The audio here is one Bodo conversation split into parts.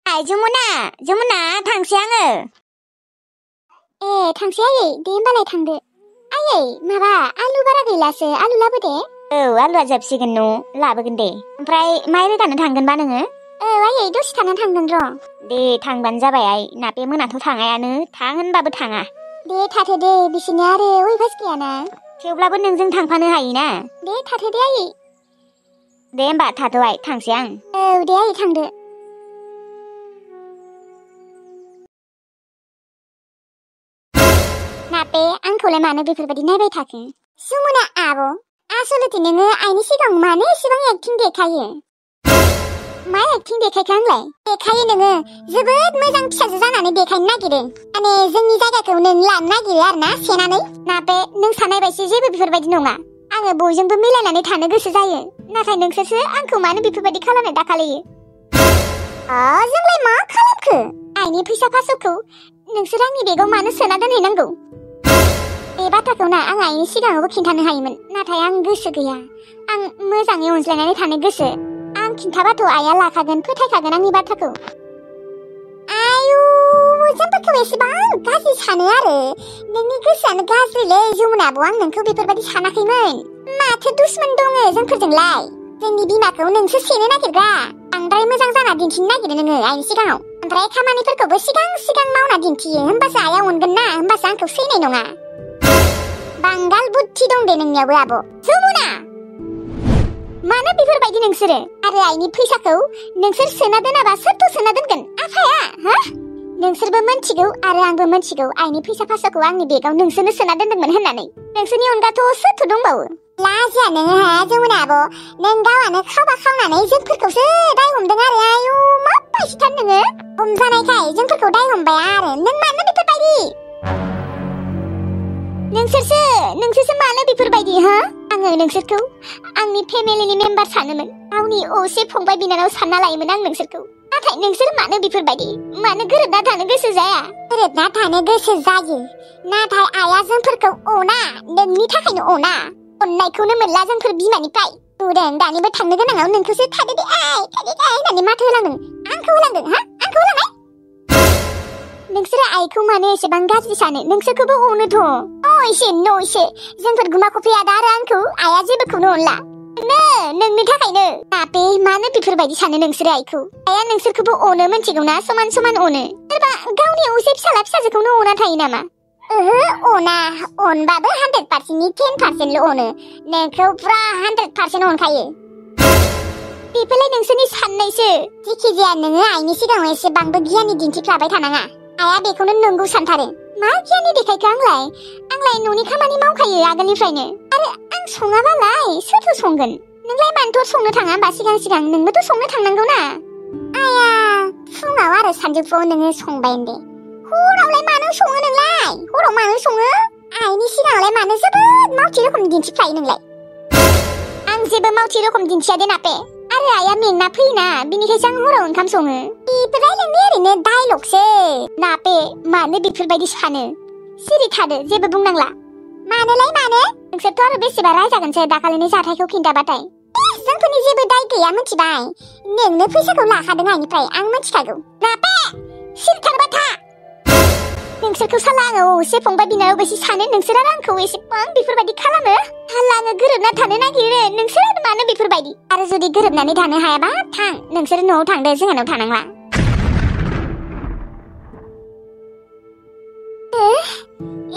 जमुना थांसै आङो। थांसै आयै दे होमबालाय थांदो। आयै माबा आलु बारा गैलासो आलु लाबोदे। आलुआ जोबसिगोन लाबोगोन दे। ओमफ्राय माइ रोगानो थांगोनबा नोङो? आयै दसे थाना थांगोन र'। दे थांबानो जाबाय आइ नापे मोनाथ' थाङायानो थां होनबाबो थाङा। दे थाथो दे बिसोरनिया आरो अयभास गैयाना। थेवब्लाबो नोंजों थांफानो हायोना। दे थाथो दे आयै। दे होमबा थाथ' आइ थांसै आं। दे आयै थांदो। नापे आंखौलाय मानो बेफोरबायदि नायबाय थाखो? जमुना आब' आसलथे नोङो आइनि सिगाङाव मानो एसेबां एक्टिं देखायो? मा एक्टिं देखायखो आंलाय? देखायो नोङो जोबोद मोजां फिसाजो जानानै देखायनो नागिरो। माने जोंनि जायगाखौ नों लानो नागिरो आरोना सेनानै। नापे नों साननाय बायदि जेबो बेफोरबायदि नङा। आङो बयजोंबो मिलायनानै थानो गोसो जायो। नाथाय नोंसोरसो आंखौ मानो बेफोरबायदि खालामनो दाखालियो? जोंलाय मा खालामखो? आइनि फैसा फासखौ नोंसोर आंनि बेगाव मानो सोना दोनहैनांगौ? बे बाथ्राखौ ना आं आइनि सिगाङावबो खिन्थानो हायोमोन। नाथाय आं गोसो गैया। आं मोजाङै अनज्लायनानै थानो गोसो। आं खिन्थाबाथ' आइया लाखागोन फोथायखागोन आंनि बाथ्राखौ। आयु जोंफोरखौ एसेबां गाज्रि सानो आरो नोंनि गोसोआनो गाज्रिलै जमुना आब' आं नोंखौ बेफोरबायदि सानाखैमोन। माथो दुश्मन दङ जोंफोरजोंलाय? जोंनि बिमाखौ नोंसो सेनो नागिरग्रा। बांद्राय मोजां जाना दिन्थिनो नागिरो नोङो आइनि सिगाङाव। ओमफ्राय खामानिफोरखौबो सिगां मावना दिन्थियो। होमबासो आइया अनगोन ना होमबासो आंखौ सैनाय नङा। बांगाल बुद्धि दं दे नोंनियावबो आब'। जमुना मानो बेफोरबायदि नोंसोरो? आरो आइनि फैसाखौ नोंसोर सोना दोनाबा सोरथ' सोना दोनगोन? आफाया हा? नोंसोरबो मोनथिगौ आरो आंबो मोनथिगौ आइनि फैसा फासाखौ आंनि बेगाव नोंसोरनो सोना दोनदोंमोन होननानै। नोंसोरनि अनगाथ' सोरथ' दंबावो? लाजिया नोङो हा जमुना आब'? नों गावआनो खावबा खावनानै जोंफोरखौसो दाय हमदों आरो आयु मा बायसिथार नोङो? हमजानायखाय जोंफोरखौ दाय हमबाय आरो नों मानो बेफोरबायदि? नोंसोरसो मानो बेफोरबायदि हा? आङो नोंसोरखौ आंनि फेमिलिनि मेम्बार सानोमोन। गावनि असे फंबाय बिनानाव सानना लायोमोन आं नोंसोरखौ। नाथाय नोंसोर मानो बेफोरबायदि? मानो गोरोबना थानो गोसो जाया? गोरोबना थानो गोसो जायो। नाथाय आइया जोंफोरखौ अना। नोंनि थाखायनो अना। अननायखौनो मोनला जोंफोर बिमानिफ्राय। नुदों दानिबो थांनो गोनाङाव नोंखौसो थादो दे होननानै माथो होलांदों। आंखौ होलांदों हा? आंखौ होलांनाय? नोंसोरो आइखौ मानो एसेबां गाज्रि सानो? नोंसोरखौबो अनोथ'। एसे जोंफोर गुमा खफि आदा आरो आंखौ आइया जेबोखौनो अनला। नोंनि थाखायनो। नापे मानो बेफोरबायदि सानो नोंसोरो आइखौ? आइया नोंसोरखौबो अनो मिथिगौना समान अनो। सोरबा गावनि असे फिसाला फिसाजोखौनो अना थायो नामा? अना। अनबाबो 100%नि 10%ल' अनो। नोंखौ फुरा 100% अनखायो। बेफोरलाय नोंसोरनि साननायसो। जेखि जाया नोङो आइनि सिगाङाव एसेबांबो गियानि दिन्थिफ्लाबाय थानाङा। आइया बेखौनो नंगौ सानथारो। मा गियानि देखायखो आंलाय? आंलाय न'नि खामानि मावखायो आगोलनिफ्रायनो। आरो आं सङाबालाय सोरथो संगोन? नोंलाय मानोथ' संनो थाङा होमबा सिगां नोंबोथ' संनो थांनांगौ ना? आया फुङाव आरो सानजौफुआव नोङो संबाय दे। हरावलाय मानो सङो नोंलाय? हराव मानो सङो? आइनि सिगाङावलाय मानो जोबोद मावथि रोखोम दिन्थिफ्लायो नोंलाय? आं जेबो मावथि रोखोम दिन्थिया दे नापे। आरो आइया मेंना फैयोना बिनिखायसो आं हराव ओंखाम सङो। बेफोरलाय नोंनि ओरैनो डायलगसो। नापे मानो बेफोरबायदि सानो? सिरि थादो जेबो बुंनांला। मानोलाय मानो? नोंसोरथ' आरो बेसेबा रायजागोनसो दाखालिनि जाथायखौ खिन्थाबाथाय। जोंफोरनि जेबो दाय गैया मिथिबाय। नोंनो फैसाखौ लाखादों आइनिफ्राय आं मिथिखागौ। नापे सिरि थानोबा था। नोंसोरखौ साला आङो असे फंबाय बिनानाव बायदि सानो। नोंसोर आरो आंखौ एसेबां बेफोरबायदि खालामो। साला आङो गोरोबना थानो नागिरो। नोंसोर आरो मानो बेफोरबायदि? आरो जुदि गोरोबनानै थानो हायाबा थां नोंसोर न'आव थांदो जोंहानाव थानांला।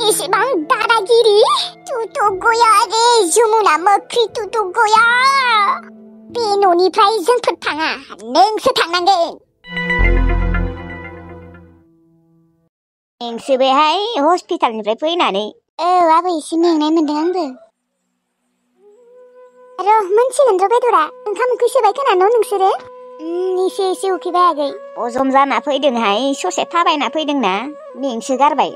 एसेबां दादागिरि? तुतु गया रे जमुना मोख्रि तुतु गया। बे न'निफ्राय जोंफोर थाङा नोंसो थांनांगोन। नोंसोबोहाय हस्पिटालनिफ्राय फैनानै। आबै एसे मेंनाय मोनदों आंबो। मोनसिगोन र' बेदरा। ओंखाम ओंख्रि सोबाय खोना न' नोंसोरो? एसे उखैबाय आगै। हजम जाना फैदोंहाय ससे थाबायना फैदोंना मेंसो गारबाय।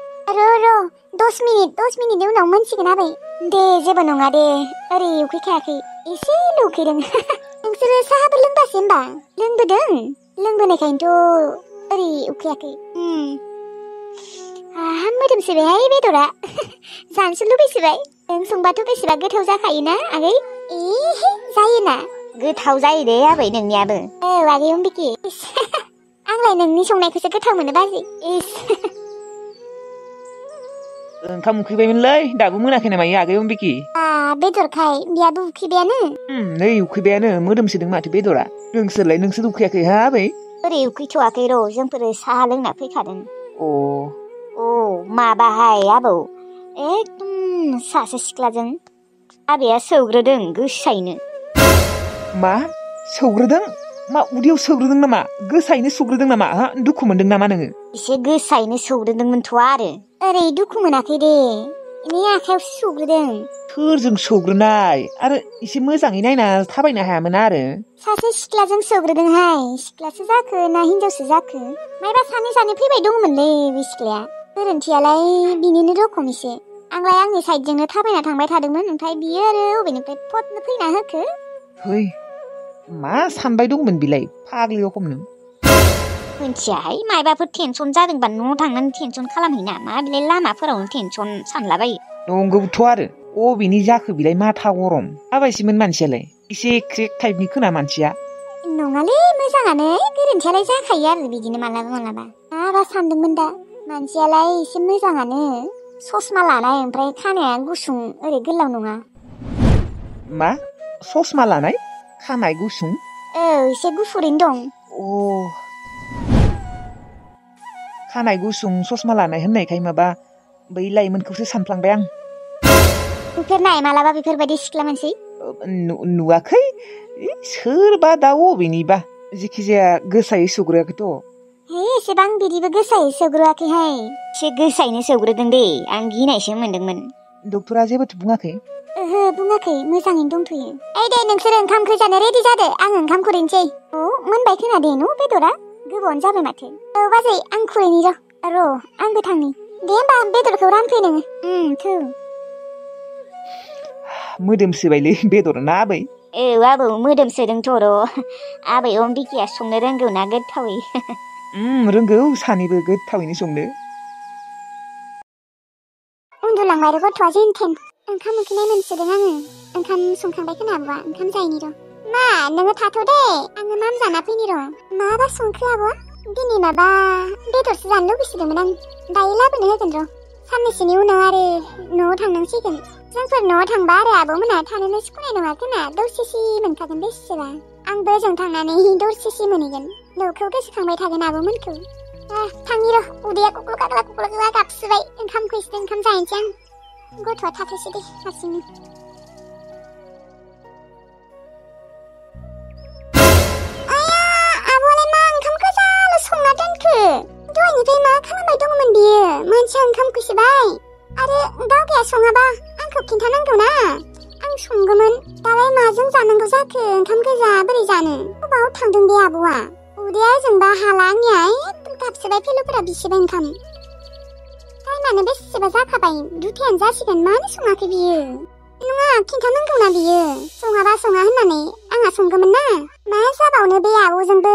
10 मिनिटनि उनाव मोनसिगोन आबै। दे जेबो नङा दे ओरै उखैखायाखै एसेल' उखैदों। नोंसोरो साहाबो लोंबासो होमबा? लोंबोदों। लोंबोनायखायनोथ' ओरै उखैयाखै। मोदोमसोबायहाय बेदरा। जानोसो लुबैसोबाय। नों संबाथ' बेसेबा गोथाव जाखायोना आगै? जायोना? गोथाव जायो दे आबै नोंनियाबो। आगै अम्बिके। आंलाय नोंनि संनायखौसो गोथाव मोनो बाजै इस ओंखाम उखैबायमोनलै दाबो मोनाखै नामा आगै अम्बिकी बेदरखाय बियाबो उखैबायानो नै उखैबायानो मोदोमसोदों माथो बेदरा नोंसोर उखैयाखै हा आबै ओरै उखैथ'वाखै र' जोंफोरो साहा लोंना फैखादों अ माबाहाय आबौ एकदम सासे सिख्लाजों आबैया सौग्रोदों गोसायैनो मा सौग्रोदों मा उदैयाव सौग्रोदों नामा गोसायैनो सौग्रोदों नामा हा दुखु मोनदों नामा नोङो एसे गोसायैनो सौग्रोदोंमोनथ' आरो ओरै दुखु मोनाखै दे इनि आखायावसो सौग्रोदों सोरजों सौग्रोनाय आरो एसे मोजाङै नायना थाबायनो हायामोन आरो सासे सिख्लाजों सौग्रोदोंहाय सिख्लासो जाखो ना हिनजावसो जाखो मायबा सानै जानो फैबाय दंमोनलै बे सिख्लाया गोरोन्थियालाय बिनिनो रखम एसे आंलाय आंनि साइडजोंनो थाबायना थांबाय थादोंमोन ओमफ्राय बियो आरो अबेनिफ्राय फटनो फैना होखो है मा सानबाय दंमोन बिलाय फाग्लि रखमनो मिथियाहाय मायबाफोर टेनसन जादोंबा न'आव थांनानै टेनसन खालामहैना मा बिलाय लामाफोरावनो टेनसन सानलाबायो नंगौथ' आरो अबेनि जाखो बिलाय माथा गरम माबायसिमोन मानसियालाय एसे क्रेक टाइपनि खोना मानसिया नङालै मोजाङानो गोरोन्थियालाय जाखायो आरो बिदिनो मालाबा माबा सानदोंमोन दा मानसियालाय एसे मोजाङानो ससमा लानाय ओमफ्राय खानाया गुसुं ओरै गोलाव नङा मा ससमा लानाय खानाय गुसुं एसे गुफुरैनो दं खानाय गुसुं ससमा लानाय होननायखाय माबा बै लाइमोनखौसो सानफ्लांबाय आं नुफेरनाय मालाबा बेफोरबायदि सिख्ला मानसि नुवाखै सोरबा दा अबेनिबा जेखिजाया गोसायै सौग्रायाखैथ' एसेबां बिदिबो गोसायै सौग्रोआखैहाय एसे गोसायैनो सौग्रोदों दे आं गिनायसो मोनदोंमोन डक्टरा जेबोथ' बुङाखै ओहो बुङाखै मोजाङैनो दंथ'यो दे नोंसोर ओंखाम ओंख्रि जानो रेडि जादो आं ओंखाम खुरैनोसै मोनबाय खोनादे न' बेदरा गोबावानो जाबाय माथो बाजै आं खुरैनि र' आंबो थांनि दे होमबा बेदरखौ रानफै नोङो थौ मोदोमसोबायलै बेदर ना आबै आबौ मोदोमसोदोंथ' र' आबै अम्बिकाया संनो रोंगौ ना गोथावै रोंगौ सानैबो गोथावैनो संनो उन्दुलांबाय र' गथ'आ जेनथेन ओंखाम उखैनाय मोनसोदों आङो ओंखाम संखांबाय खोना आब'आ ओंखाम जायैनि र' मा नोङो थाथ' दे आङो माम जाना फैनि र' माबा संखो आब'आ दिनै माबा बेदरसो जानो लुबैसोदोंमोन आं दायो लाबोनो होगोन र' साननैसोनि उनाव आरो न'आव थांनांसिगोन जोंफोर न'आव थांबा आरो आब'मोनहा थानोनो सुखुनाय नङा खोना दरसेसि मोनखागोन बेसेबा आंबो ओजों थांनानै दरसेसि मोनहैगोन न'खौ गोसोखांबाय थागोन आब'मोनखौ थांनि र' उदैया कुक्लु काक्ला गाबसोबाय ओंखाम खैसोदों ओंखाम जाहैनोसै आं गथ'आ थाथोंसै दे हारसिंनो आब'लाय मा ओंखाम गोजाल' संना दोनखो दहायनिफ्राय मा खालामबाय दङमोन बियो मानसिया ओंखाम खैसोबाय आरो गावगाया सङाबा आंखौ खिन्थानांगौ ना आं संगौमोन दालाय माजों जानांगौ जाखो ओंखाम गोजा बोरै जानो बबाव थांदों बे आब'आ उदैया ओजोंबा हाला आंनिया एकदम गाबसोबाय फेल'फोरा बिसोबाय ओंखाम टाइमानो बेसेबा जाखाबाय दुथायानो जासिगोन मानो सङाखै बियो नङा खिन्थानांगौ ना बियो सङाबा सङा होननानै आंहा संगौमोन ना मा जाबावनो बे आब'जोंबो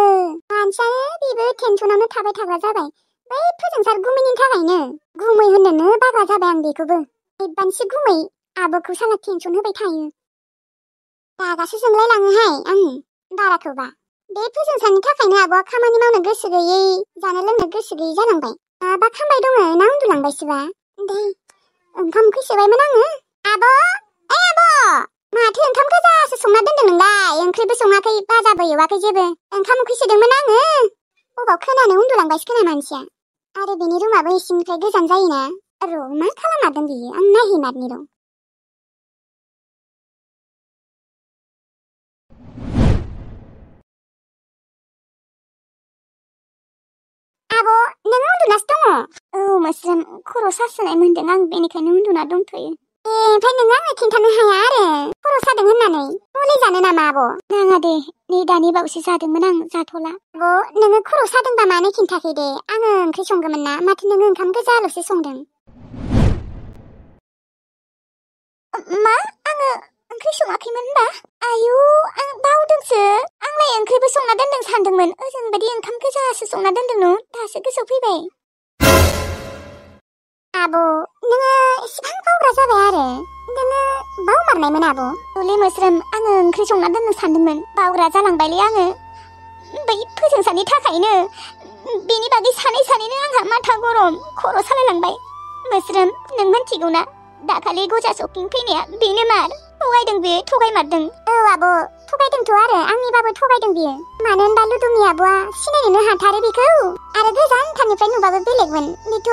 मानसियानो बेबो टेनसनावनो थाबाय थाग्रा जाबाय बै फोजोंसार गुमैनि थाखायनो गुमै होननोनो बाग्रा जाबाय आं बेखौबो एबानसो गुमै आब'खौ साला टेनसन होबाय थायो रागासो जोंलायलाङोहाय आङो बाराखौबा बे फोजोंसारनि थाखायनो आब'आ खामानि मावनो गोसो गैयै जानो लोंनो गोसो गैयै जालांबाय माबा खामबाय दङ ना उन्दुलांबायसोबा दे ओंखाम खैसोबायमोन आङो आब' माथो ओंखाम गोजासो संना दोनदों नोंलाय ओंख्रिबो सङाखै भाजाबो एवाखै जेबो ओंखाम खैसोदोंमोन आङो बबाव खोनानो उन्दुलांबायसो खोना मानसिया आरो बेनि रुमाबो इसिंनिफ्राय गोजान जायोना र' मा खालामादों बियो आं नायहैमारनि र' आब' नों उन्दुनासो दङ मोस्रोम खर' सासोनाय मोनदों आं बेनिखायनो उन्दुना दंथ'यो ओमफ्राय नों आंनो खिन्थानो हाया आरो खर' सादों होननानै मुलि जानो नामा आब' नाङा दे नै दानि बावैसो जादोंमोन आं जाथ'ला आब' नोङो खर' सादोंबा मानो खिन्थाखै दे आङो ओंख्रि संगौमोन ना माथो नोङो ओंखाम गोजाल'सो संदों मा आङो ओंख्रि सङाखैमोन होनबा आयु आं बावदोंसो आंलाय ओंख्रिबो संना दोनदों सानदोंमोन ओजोंबायदि ओंखाम गोजासो संना दोनदों न' दासो गोसोआव फैबाय आब' नोङो एसेबां बावग्रा जाबाय आरो नोङो बावमारनायमोन आब' हले मोस्रोम आङो ओंख्रि संना दोननो सानदोंमोन बावग्रा जालांबायलै आङो बै फोजोंसारनि थाखायनो बेनि बागै सानैनो आंहा माथा गरम खर' सालायलांबाय मोस्रोम नों मिथिगौना दाखालि गजा शपिं फैनाया बेनो मार थगायदों बे थगायमारदों औ आब' थगायदोंथ' आरो आंनिबाबो थगायदों बियो मानो होनबा लुदुमि आब'आ सिनायनोनो हाथारो बेखौ आरो गोजानथारनिफ्राय नुबाबो बेलेगमोन बेथ'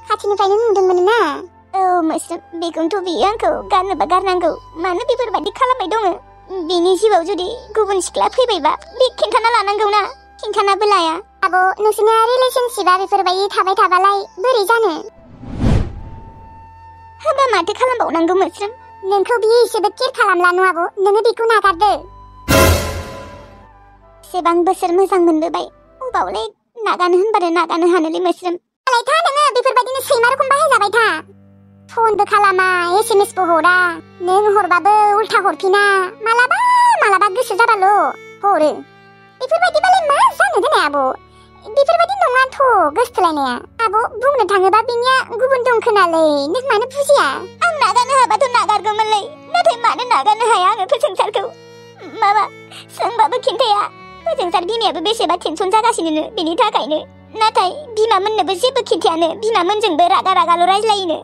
खाथिनिफ्रायनो नुदोंमोन ना औ मोस्रोम बेखौनोथ' बियो आंखौ गारनोबा गारनांगौ मानो बेफोरबायदि खालामबाय दङ बिनि जिउआव जुदि गुबुन सिख्ला फैबायबा बे खिन्थाना लानांगौना खिन्थानाबो लाया आब' नोंसोरना रिलेशनशिपआ बेफोरबायदि थाबाय थाबालाय बोरै जानो होबा माथो खालामबावनांगौ मोस्रोम नोंखौ बियो एसेबो केयार खालामला न' आब' नोङो बेखौ नागारदो एसेबां बोसोर मोजां मोनबोबाय अबावलाय नागारनो होनबानो नागारनो हानोलै मोस्रोम आलाय था नोङो बेफोरबायदिनो सैमा रखम बाहायजाबाय था फनबो खालामा एसएमएसबो हरा नों हरबाबो उल्था हरफिना मालाबा गोसो जाबाल' हरो बेफोरबायदिबालाय मा जानो देनाय आब' बेफोरबायदि नङाथ' गोसथोलायनाया आब' बुंनो थाङोबा बिनिया गुबुन दं खोनालै नों मानो बुजिया आं नागारनो हाबाथ' नागारगौमोनलै नाथाय मानो नागारनो हाया आङो फोजोंसारखौ माबा सोंबाबो खिन्थाया फोजोंसार बिमायाबो बेसेबा टेनसन जागासिनो बेनि थाखायनो नाथाय बिमामोननोबो जेबो खिन्थायानो बिमामोनजोंबो रागाल' रायज्लायोनो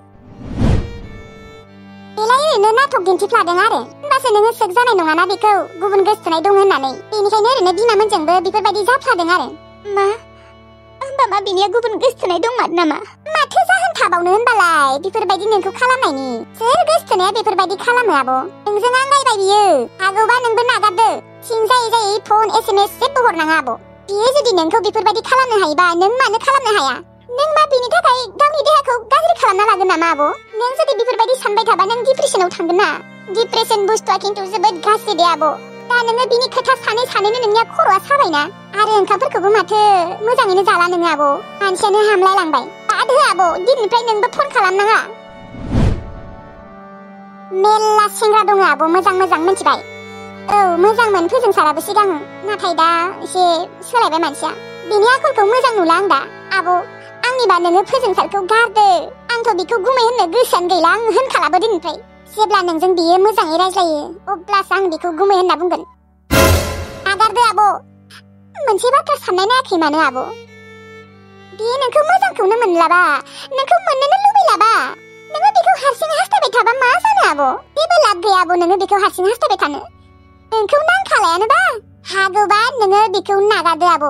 बेलाय ओरैनो नाटक दिन्थिफ्लादों आरो होनबासो नोङो सोग जानाय नङाना बेखौ गुबुन गोसथोनाय दं होननानै बेनिखायनो ओरैनो बिमामोनजोंबो बेफोरबायदि जाफ्लादों आरो मा होनबा मा बिनिया गुबुन गोसथोनाय दंमार नामा माथो जाहोन थाबावनो होनबालाय बेफोरबायदि नोंखौ खालामनायनि सोर गोसथोनाया बेफोरबायदि खालामो आब' नोंजों आंगायबाय बियो हागौबा नोंबो नागारदो सिं जायै फन एसएमएस जेबो हरनाङा आब' बियो जुदि नोंखौ बेफोरबायदि खालामनो हायोबा नों मानो खालामनो हाया नों मा बिनि थाखाय गावनि देहाखौ गाज्रि खालामना लागोन नामा आब' नों जुदि बेफोरबायदि सानबाय थाबा नों डिप्रेसनाव थांगोन ना डिप्रेसन बुस्थुआ खिन्थु जोबोद गाज्रि दे आब' दा नोङो बिनि खोथा सानैनो नोंनिया खर'आ साबायना आरो ओंखामफोरखौबो माथो मोजाङैनो जाला नोङो आब' मानसियानो हामलाय लांबाय बाद हो आब' दिननिफ्राय नोंबो फन खालामनाङा मेल्ला सेंग्रा दङ आब' मोजां मिथिबाय औ मोजांमोन फोजोंसाराबो सिगां नाथाय दा एसे सोलायबाय मानसिया बिनि आखलखौ मोजां नुला आं दा आब' आंनिबा नोङो फोजोंसारखौ गारदो आंथ' बेखौ गुमै होननो गोसोआनो गैला आं होनखालाबो दिननिफ्राय जेब्ला नोंजों बियो मोजाङै रायज्लायो अब्लासो आं बेखौ गुमै होनना बुंगोन नागारदो आब' मोनसे बाथ्रा साननाय नायाखै मानो आब' बियो नोंखौ मोजांखौनो मोनलाबा नोंखौ मोननोनो लुबैलाबा नोङो बेखौ हारसिं हास्थायबाय थाबा मा जानो आब' जेबो लाब गैया आब' नोङो बेखौ हारसिं हास्थायबाय थानो नोंखौ नांखालायानोबा हागौबा नोङो बेखौ नागारदो आब'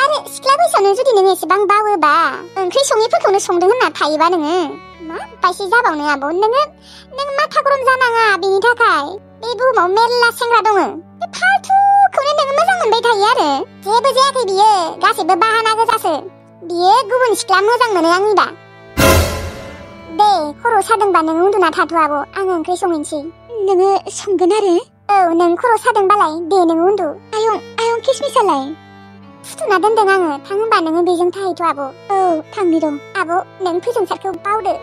आरो सिख्ला बैसोआवनो जुदि नों एसेबां बावोबा ओंख्रि सङैफोरखौनो संदों होनना थायोबा नोङो मा बायसे जाबावनो आब' नों माथा गरम जानाङा बेनि थाखाय बे बुहुमाव मेल्ला सेंग्रा दङ बे फालथुखौनो नोङो मोजां मोनबाय थायो आरो जेबो जायाखै बियो गासैबो बाहाना गोजासो बियो गुबुन सिख्ला मोजां मोनो आंनिबा दे खर' सादोंबा नों उन्दुना थाथ' आब' आं ओंख्रि संहैनोसै नोङो संगोन आरो औ नों खर' सादोंबालाय दे नों उन्दु आयं किसमिसालाय फुथुना दोनदों आङो थां होनबा नोङो बेजों थाहैथ' आब' औ थांनि र' आब' नों फोजोंसारखौ बावदो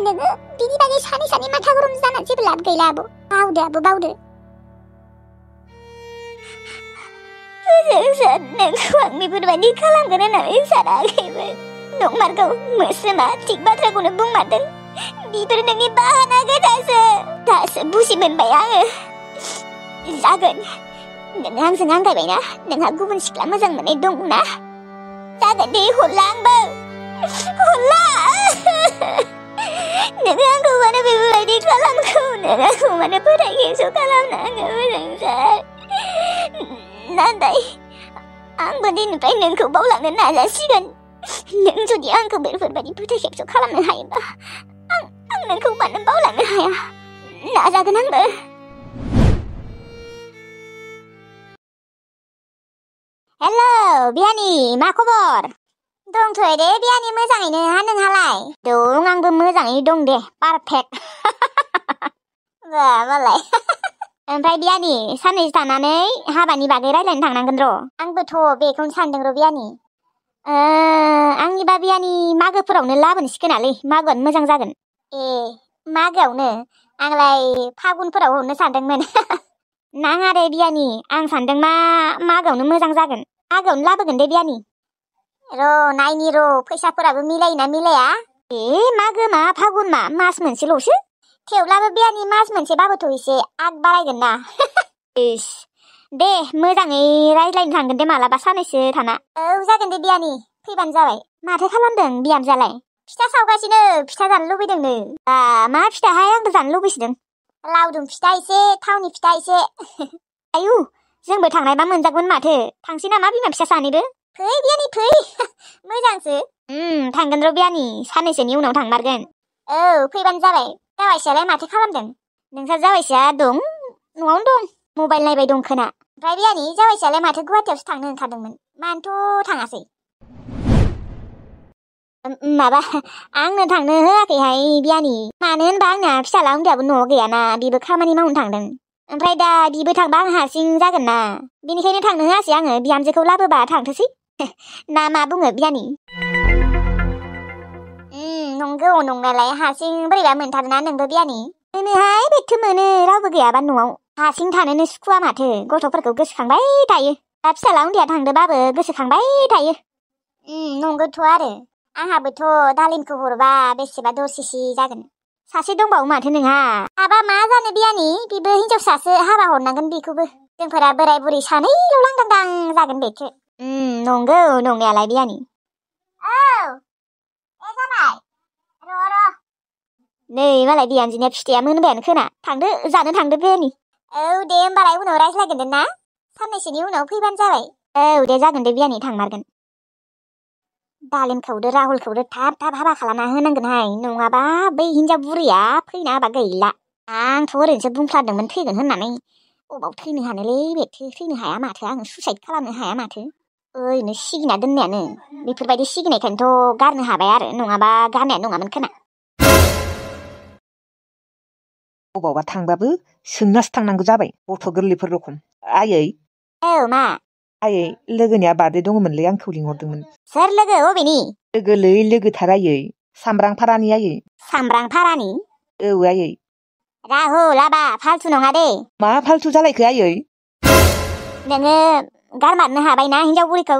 नोङो बिनि बागै सानै माथा गरम जाना जेबो लाब गैला आब' बावदो फोजोंसार नोंखौ आं बेफोरबायदि खालामगोन होननानै सानाखैमोन नंमारगौ मोस्रोमा थिग बाथ्राखौनो बुंमारदों बेफोर नोंनि बाहाना गोजासो दासो बुजि मोनबाय आङो जागोन नोङो आंजों आंगायबायना नोंहा गुबुन सिख्ला मोजां मोननाय दंना जागोन दे हरला आंबो हरला नोङो आंखौ मानो बेफोरबायदि खालामखो नोङो आंखौ मानो फोथायखेबस' खालामनाङो फोजोंसार नाथाय आंबो दिननिफ्राय नोंखौ बावलांनो नाजासिगोन नों जुदि आंखौ बेफोरबायदि फोथायखेबस' खालामनो हायोबा आं नोंखौ मानो बावलांनो हाया नाजागोन आंबो हेलौ बियानि मा खबर दंथ'यो दे बियानि मोजाङैनो नोंहालाय दं आंबो मोजाङै दं दे पारफेक्ट मालाय ओमफ्राय बियानि साननैसो थानानै हाबानि बागै रायज्लायनो थांनांगोन र' आंबोथ' बेखौनो सानदों र' बियानि आंनिबा बियानि मागोफोरावनो लाबोनोसै मागोआनो मोजां जागोन ए मागोआवनो आंलाय फागुनफोराव हरनो सानदोंमोन नाङा दे बियानि आं सानदों मागोआवनो मोजां जागोन मागोआवनो लाबोगोन दे बियानि र' नायनि र' फैसाफोराबो मिलायोना मिलाया मागो मा फागुन मा मास मोनसेल'सो थेवब्लाबो बियानि मास मोनसेबाबोथ' एसे आग बारायगोन ना इस दे मोजाङै रायज्लायनो थांगोन दे मालाबा सानैसो थाना। औ जागोन दे बियानि फैबानो जाबाय। माथो खालामदों बिहामजोआलाय? फिथा सावगासिनो फिथा जानो लुबैदोंनो। मा फिथाहाय आंबो जानो लुबैसोदों। लावदुम फिथा एसे थावनि फिथा एसे। आयु जोंबो थांनायबा मोनजागोन माथो। थांसै नामा बिमा फिसा सानैबो? फै बियानि फै मोजांसो। थांगोन र' बियानि साननैसोनि उनाव थांमारगोन। औ फैबानो जाबाय। जावायसोआलाय माथो खालामदों? नोंसा जावायसोआ दं न'आवनो दं मबाइल नायबाय दं खोना। ओमफ्राय बियानि जावायसोआलाय माथो गुवाहाटियावसो थांनो ओंखारदोंमोन मानोथ' थाङासै? माबा आंनो थांनो होआखैहाय बियानि। मानो होनबा आंना फिसाला उन्दैयाबो न'आव गैयाना बिबो खामानि मावनो थांदों। ओमफ्राय दा बिबो थांबा आं हारसिं जागोन ना बेनिखायनो थांनो होआसै आङो। बिहामजोखौ लाबोबा थांथोसै ना मा बुङो बियानि? नंगौ नंनायालाय हारसिं बोरैबा मोनथारोना नोंबो बियानि? मोनोहाय बेथो मोनो रावबो गैयाबा न'आव हारसिं थानोनो सुखुवा माथो। गथ'फोरखौ गोसोखांबाय थायो। दा फिसाला उन्दैया थांदोबाबो गोसोखांबाय थायो। नंगौथ' आरो आंहाबोथ' दालिमखौ हरबा बेसेबा दरसेसो जागोन। सासे दंबावो माथो नोंहा? हाबा मा जानो बियानि बिबो हिनजावसासो हाबा हरनांगोन बेखौबो। जोंफोरा बोराय बुरै सानैल' लांदांदां जागोन बेथो। नंगौ नंनायालाय बियानि। औ ए जाबाय र' नै मालाय बिहामजोनिया फिथाया मोनबायानो खोना। थांदो जानो थांदो बियानि। औ दे होमबालाय उनाव रायज्लायगोन ना साननैसोनि उनाव फैबानो जाबाय। औ दे जागोन दे बियानि थांमारगोन। दालिमखौदो राहुलखौदो थाब थाब हाबा खालामना होनांगोनहाय नङाबा बै हिनजाव बुरैया फैना होबा गैला। आंथ' ओरैनोसो बुंफ्लादोंमोन थैगोन होननानै। अबाव थैनो हानोलै बेथो थैनो हाया माथो। आङो सुइसाइद खालामनो हाया माथो। ओरैनो सिगिना दोननायानो। बेफोरबायदि सिगिनायखायनोथ' गारनो हाबाय आरो नङाबा गारनायानो नङामोन खोना। अबावबा थांबाबो सोंनासो थांनांगौ जाबाय गथ' गोरलैफोर रखम। आयै औ मा? आयै लोगोनिया बार्थडे दङमोनलै आंखौ लिंहरदोंमोन। सोर लोगो अबेनि? लोगोलै लोगोथार आयै सामब्रांफारानि आयै। सामब्रांफारानि? औ आयै। राहुल आबा फालथु नङा दे। मा फालथु जालायखो आयै? नोङो गारमारनो हाबायना हिनजाव बुरैखौ?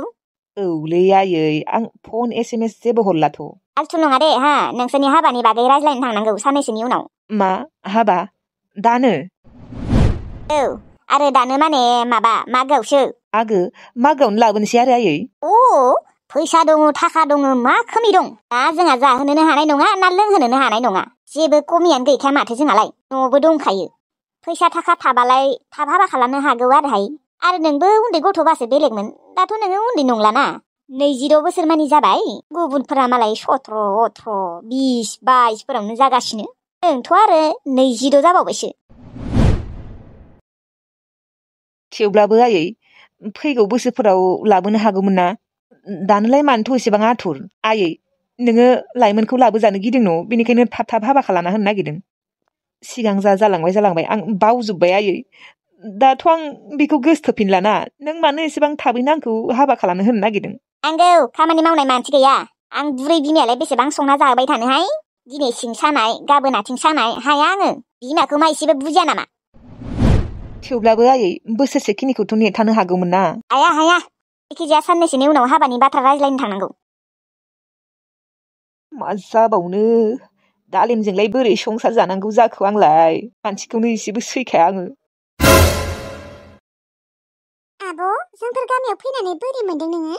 औलै आयै आं फन SMS जेबो हरलाथ'। फालथु नङा दे हा। नोंसोरनि हाबानि बागै रायज्लायनो थांनांगौ साननैसोनि उनाव। मा हाबा दानो? औ आरो दानो माने माबा मागोआवसो। मागोआवनो लाबोनोसै आरो आयै। फैसा दङ थाखा दङ मा खमि दं? दा जोंहा जाहोनोनो हानाय नङा ना लोंहोनोनो हानाय नङा। जेबो खमियानो गैखाया माथो जोंहालाय। न'आवबो दंखायो। फैसा थाखा थाबालाय थाब हाबा खालामनो हागौ आरोहाय। आरो नोंबो उन्दै गथ'बासो बेलेगमोन। दाथ' नोङो उन्दै नंलाना। 26 बोसोर मानि जाबाय। गुबुनफोरा मालाय 17, 18, 20, 22 फोरावनो जागासिनो। नोंथ' आरो 22 जाबावबायसो। थेवब्लाबो आयै फैगौ बोसोरफोराव लाबोनो हागौमोन ना। दानोलाय मानोथ' एसेबां आथुर? आयै नोङो लाइमोनखौ लाबोजानो गिदों न' बेनिखायनो थाब थाब हाबा खालामना होनो नागिरदों। सिगां जालांबाय आं बावजोब्बाय आयै। दाथ' आं बेखौ गोसोथोफिनलाना। नों मानो एसेबां थाबैनो आंखौ हाबा खालामनो होनो नागिरदों? आंगौ खामानि मावनाय मानसि गैया। आं बुरै बिमायालाय बेसेबां संना जाबाय थानोहाय। दिनै सिं सानाय गाबोन आथिं सानाय हाया आङो। बिमाखौ मा एसेबो बुजिया नामा? थेवब्लाबो आयै बोसोरसे खिनिखौथ' नेथानो हागौमोन ना। हाया जायखिजाया साननैसोनि उनाव हाबानि बाथ्रा रायज्लायनो थांनांगौ। मा जाबावनो दालिमजोंलाय बोरै संसार जानांगौ जाखो आंलाय। मानसिखौनो एसेबो सैखाया आङो। आब' जोंफोर गामियाव फैनानै बोरै मोनदों नोङो?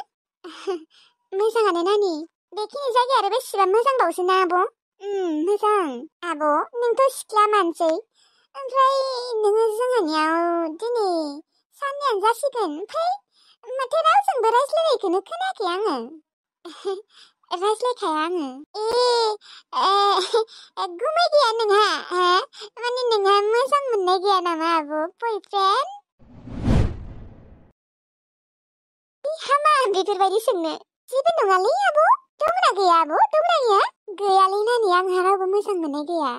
मोजाङानो नानि। बेखिनि जायगाया आरो बेसेबा मोजांबावसो ना आब'? मोजां। आब' नोंथ' सिख्ला मानसै। ओमफ्राय नोङो जोंहानियाव दिनै साननैयानो जासिगोन। ओमफ्राय माथो रावजोंबो रायज्लायनायखौनो खोनायाखै आङो। रायज्लायखाया आङो। गुमै गैया नोंहा? माने नोंहा मोजां मोननाय गैया नामा आब' बयफ्रेन्ड? हामा बेफोरबायदि सोंनो। जेबो नङालै आब'। दंना गैया आब' दंना गैया? गैयालै नानि आंहा रावबो मोजां मोननाय गैया।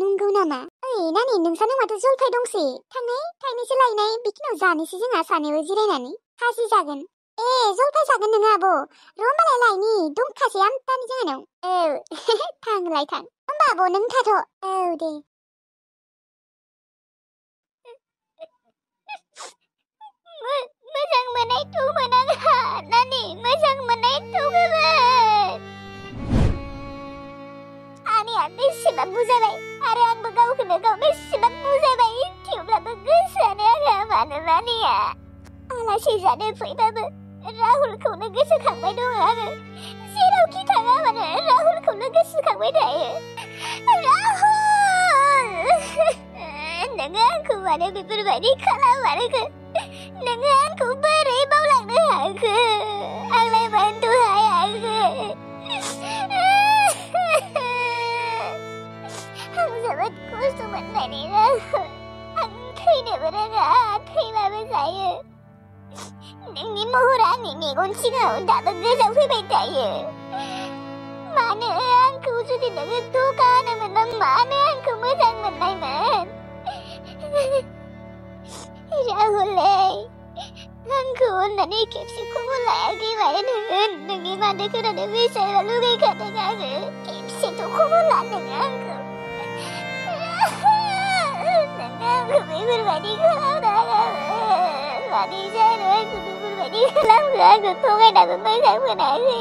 नंगौ नामा? ओइ नानि नोंसानाव माथो जलफाय दंसै। थाइनैसो लायनाय बिखिनियाव जानोसै जोंहा सानैबो जिरायनानै। खाजि जागोन। जलफाय जागोन नोङो आब'? र' होमबालाय लायनि दंखासै आमदानि जोंहानाव। थांलाय थां। होमबा आब' नों थाथ'। औ दे। मोजां मोननायथ' आंहा नानि मोजां मोननायथ'। आंनिया बेसेबां बुजायबाय आरो आंबो गावखौनो गाव बेसेबां बुजायबाय। थेवब्लाबो गोसोआनो आंहा सानोना नेया आलासि जानो फैबाबो राहुलखौनो गोसोखांबाय दं आङो जेरावखि थाङा मानो राहुलखौनो गोसोखांबाय थायो राहुल नोङो आंखौ मानो बेफोरबायदि खालामाखै नोङो आंखौ बोरै बावलांनो हाखो आंलाय मानोथ' हायाखै आं जोबोद खस्थ' मोनबाय राहुल आं थैनोबो रोङा थैबाबो जायो नोंनि महरा आंनि मेगन सिगाङाव दाबो गोजावफैबाय थायो मानो आंखौ जुदि नोङो धोखा होनोमोनबा मानो आंखौ मोजां मोननायमोन राहुलै आंखौ अननानै खेबसे खबर लायाखै मायो नोङो नोंनि माथो खोनानो बेसेबा लुगैखादों आङो खेबसेथ' खबर ला नोङो आंखौ नोङो आंखौ बेफोरबायदि खालामनाङामोन मानि जानो आंखौ बेफोरबायदि खालामखो आंखौ थगायनाबो मोजां मोनाखै